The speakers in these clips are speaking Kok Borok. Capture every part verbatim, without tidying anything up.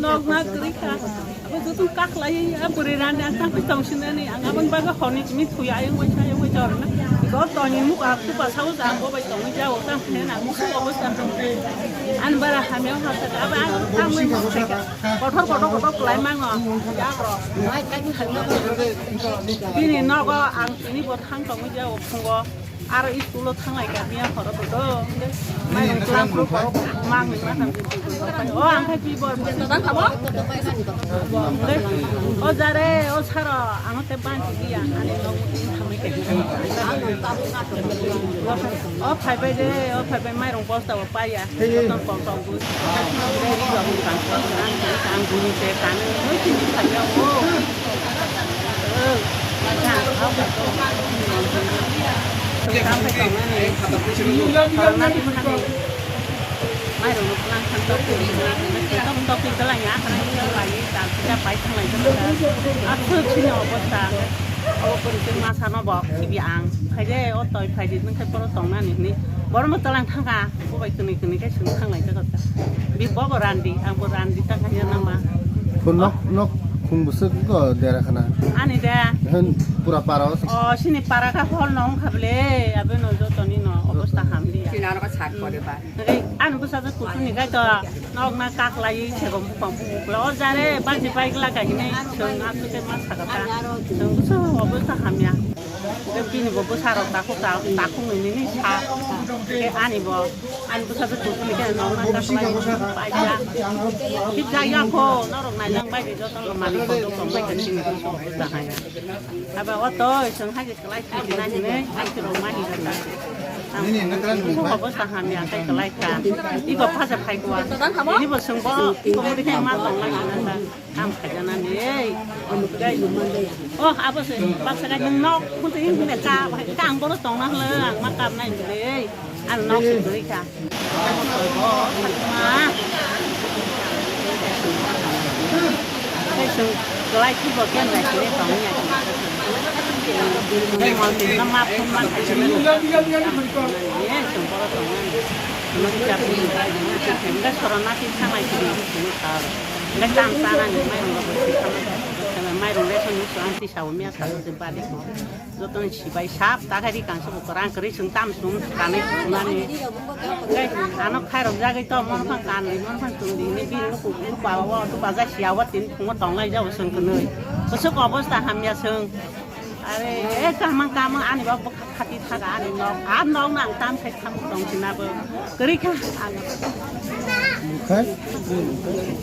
Tokna kwrwi kha. Abo joto kaklai, a bwrwi rani ang tangwi tongsinani, ang aboni bagwi horni simi thwi ayung waisa, ayung waisa orna. Iko tongni muk ang tupa sao, ang bo bai tongwi jao, tang phene na musu obo sa. Ani bara hamya ha sa, abo ang tangwi muk kha. Kothor, kothor, kothor kwlai mango. Yakrok. Bini nogo ang tini bo thang tongwi jao phungo. Aro iskulo thanglai ka biya khoro to do. Mai tlang pro khoro mang ni ma tang. O ang khai pi bor. O jare o saro ang te ban ti ya ani no thamai ka. O phai bai de, o phai bai mai rong bosta o pa ya. Tong tong tong bu. Ang bu ni te kan. Oi ti ni phai ya o. Borok no talang thangkha, bo bai kwnwi kwnwi khe swng thang lai jaga ta. Bi bo bo randi, ang bo randi ta kha ya nama. Phun nok nok khung bwswk go dera khana. Ani de. Hen pura para o. O sini para kha hol no wngkha ble, abe no joto ni no obosta hamli ya. Sini aro ka sat kore ba. Ani bwsa je kutu ni gai to nok na kak lai se gom bupang bupuk la o jare ba je bai gla ga hinai swng aswk ma sakha ta. Swng bwsa obosta hamya. Ke bini bo bwsarok takhuk ta-, takhuk nini ni sa. Ke ani bo, ani bwsa bwswk ni ke nong nang ta khlai paisa. Hip ja ya kho, norok nai nang bai di joto no mani ko dok tong bai ka sini ko so ta ha ya. Aba o to isong ha ke klai ki na ni ne, ai ki rong ma hi ka ta. Nini na kran ni so ba. Ko bwsa ha mi a kai klai ka. I ko pha ja phai ko a. Ni bo sung bo, i ko mo di kai ma tong lai na ta. Kam khaijana ni ei. O abo se baksa kai nung nok kuntu in bile ka, ka ang boro tongna hlo ang ma kam nai bile ei. Ang nok se doi ka. Ma. Kai sung kelai ki bo ken nai sini tong ya. Kai mal tin na ma pun ma khaijana. Ei sung boro tongna ni. Nung ja pun. Enggak sorona ki sangai sini sini kar. Hingke chang chanani mairung rok bai swi kha, mairung ration ni swng twi sao miya salo se bari ko. Joto ni sibai sap ta khe ri kang se bo kwrang kwrwi chwng tam sum kanwi nani. Hingke ano khairok jagwi to mon phang kanwi mon phang chwng di hinwi bini nuku nuku awa o nuku aja sia o tini phungo tong lai jabo chwng kwnwi. Bwswk obosta hamya chwng. Are, eh, kamang, kamang, ani ba bwkha khati thaga, ani nok, a nok nang tam khai tham tong sina bo. Kwrwi kha, ani. Mungkhai?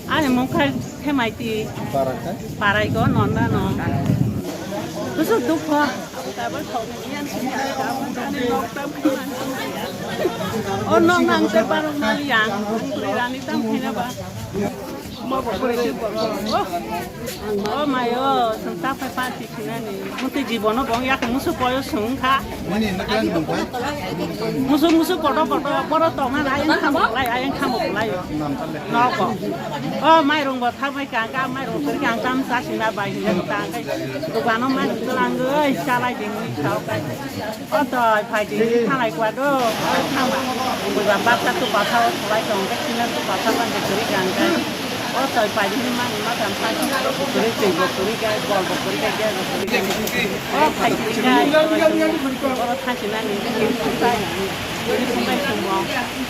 Ani mungkhai themai ti. Parai khai? Parai go, non na no. Bwswk dukho. O nok nang te parong mali yang, ang kwrwi rani tam khaina ba. O, o mayo, chwng ta phai party khinani. Muti jibono bong yak musu poyo chwng kha. Nini nokla ni bongkha? Musu, musu koto, koto, boro tongna na ayang khamo lai, ayang khamo lai. Noko. O mairung bo thabai kang, ka mairung twi kang tam sa sina bai hinga ta kai. Dogano mairung twlang goi, chalai ding ni sao kai. O toi phai di, thalai kwa do, o thangba. Buiba baksa tu basa o sulai tong, ke sinan tu basa ban de kuri gan kai. O toi phai di, mani ma gan phai di, kuri twi bo kuri kai, bol bo kuri kai, gas bo kuri kai. O phai di kai, o thang sinani, kuri kai. Kuri kai sungbo.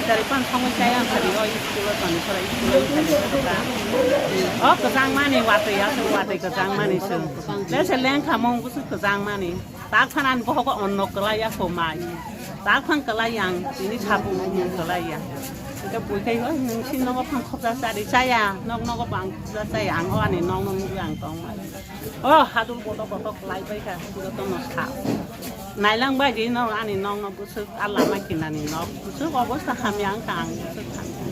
Dari pan songwi chaya phai di, o school o toni sora school o phai di. O kwchang mani watwi, aswk watwi kwchang mani sung. Lese leng khamung busu kwchang mani. Tak phan ani bohogo onno kwlai ya kho mai. Tak phan kwlai yang tini sabu mung kwlai ya. Ita bui kai ho nung sin nogo phan khopsa sari chaya, nok nogo bang khopsa chaya, ang ho ani nok no nugui ang tong mai. O hadul koto koto kwlai bai kha, joto no sa. Nailang bai di no ani nok no busuk a lama kinani nok. Busuk obosta hamya ang kha ang busuk hamya.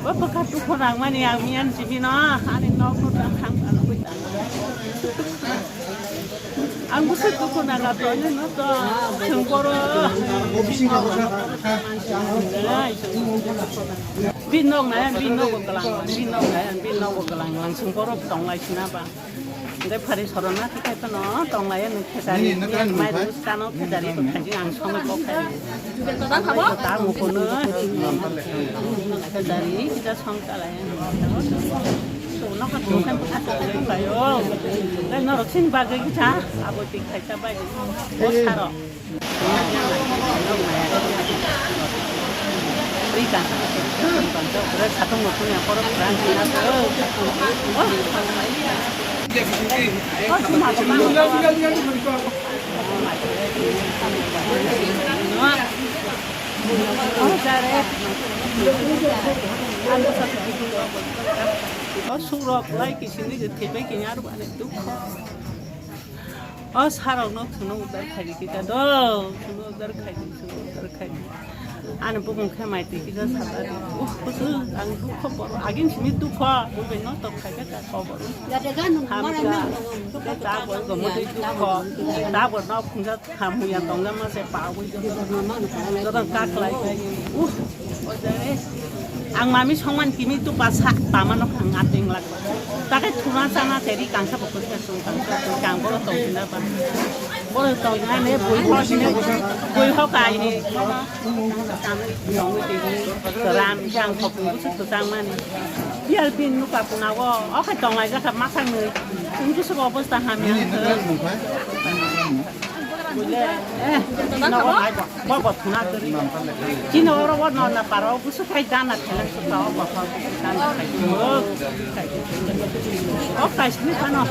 Bo bwkha tukhu rang mani ang miyan jibi no ani nok no ta khang ta bui ta. Ang bwswk dukhu nang a to, nini no to chwng boro. Bini nok nai, bini nogo kwlang, bini nok nai, bini nogo kwlang lang chwng boro tong lai sina ba. Hingke phari sorona khe khai phano tong lai ya nung khejari, mai rus kano khejari to khaji ang songwi kok khai. Ta mo kono khejari kita song kalai. Nokha tongkhe bwkha tongkhe khlaio. Tei norok chini bagwi kisa abo twi khaisa bai. O saro. Ri ka. Satung motung ya korok brang kina. O sukrok lai kisini je thepek kini aro ane dukho. O sarok no thuno udar khai di kita do, thuno udar khai di, thuno udar khai di. Ani bumung khe mai twi kisa sata di. Uh, kusu ang dukho boro. Agin simi dukho, bubai no tok khai ka kobor. Hamka. Ke ta boi go motwi dukho. Ta bor no khungja Hamuya tongna ma se pa wi. Joto kaklai kai. Uh, ojare. Ang mami songman kimi tu pasa pama no khang ating lak. Take thuna sana teri kangsa bokol ka sung kangsa sung kang boro tong sina pa. Boro tong na ne boi ho sine boi ho kai he. Ram jang khop busu tu tang mani. Biar bin nu kapuna wo. Oke tong lai jaka masang ne. Ungku se obosta hamya. Chini oro bo nona paro busu khai dana thela suka o bokol. O kaisni pano.